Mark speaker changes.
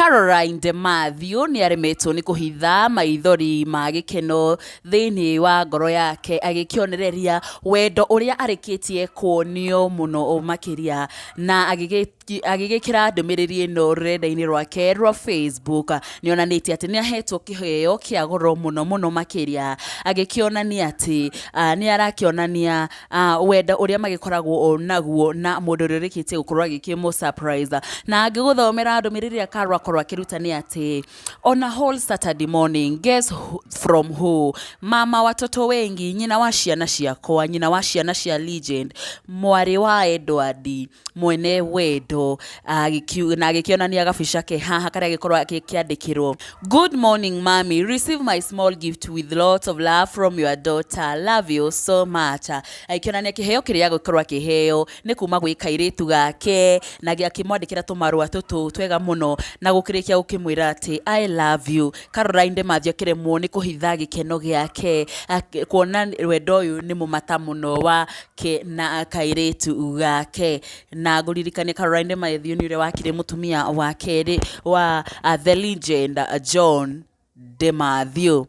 Speaker 1: Caroline de Mathew nĩ aremetwo nĩ kũhitha maithori ma gĩkeno thĩinĩ wa ngoro yake agĩkĩonereria wendo ũrĩa arĩkĩtie kuonio mũno makĩria na agĩgĩkĩra ndũmĩrĩri ĩno rũrenda-inĩ rwake rwa Facebook. Nĩ onanĩtie atĩ nĩ ahetwo kĩheo kĩa goro mũno mũno makĩria, agĩkĩonania atĩ nĩ arakĩonania wendo ũrĩa magĩkoragwo naguo na mũndũ ũrĩa ũrĩkĩtie gũkorwo agĩkĩmũ surprise. Na ngĩgũthomera ndũmĩrĩri ĩrĩa Carol akorwo akĩruta nĩ atĩ, "On a whole Saturday morning, guess who, from who? Mama watoto wengi, nyina wa ciana ciakwa, nyina wa ciana cia legend, mwarĩ wa Edward, mwene wendo." Na agĩkĩonania gabica ke haha karĩa agĩkorwo akĩandĩkĩrwo, "Good morning, mommy. Receive my small gift with lots of love from your daughter. Love you so much." Agĩkĩonania kĩheo kĩrĩa agũkorwo akĩheo nĩ kuma gwĩ kairĩtu gake, na akĩmwandĩkĩra tũmarũa tũtũ twega mũno na gũkĩrĩkia gũkĩmwĩra atĩ, "I love you." Caroline de Mathew akĩremwo nĩ kũhitha gĩkeno gĩake kuona wendo ũyũ nĩ mũmata mũno wake na kairĩtu gake. Na ngũririkania Caroline de Mathew nĩ ũrĩa wakĩrĩ mũtumia wa kerĩ wa the legend John de Mathew.